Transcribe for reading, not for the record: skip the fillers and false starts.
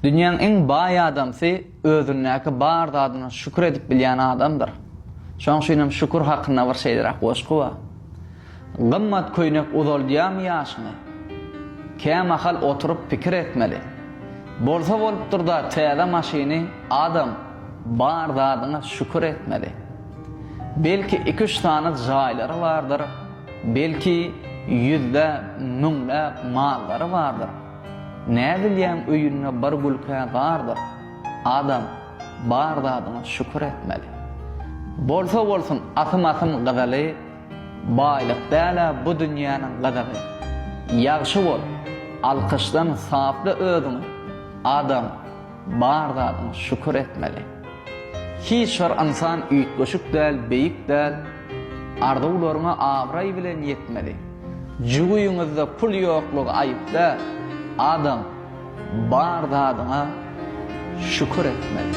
Dünýäň iň baý adamsy özündäki bar zadyna şükür edip bilýän adamdyr. Şoň üçinem şükür hakynda bir şeýleräk goşgy bar. Gymmat köýnek uzaldýarmy ýaşyňy? Kämahal oturyp pikir etmeli. Bolsa bolupdyrda täze maşyny adam bar zadyňa şükür etmeli. Belki iki-üç sany jaýlary bardyr, belki ýüzläp, müňläp mallary bardyr. Näbilýäň öýünde bir gülkä bardyr. Adam bar zadyňa şükür etmeli. Bolsa bolsun asym-asym gyzyly, baýlyk däl-ä bu dünýäniň gyzygy. Ýagşy bol, alkyşdan sapla özüňi, adam bar zadyňa şükür etmeli. Hiç bir ynsan üýtgeşik däl, beýik däl, arzuwlaryňa abraý bilen ýetmeli. Jübüňizde pul ýoklugy aýyp däl, adam bar zadyňa şükür etmeli.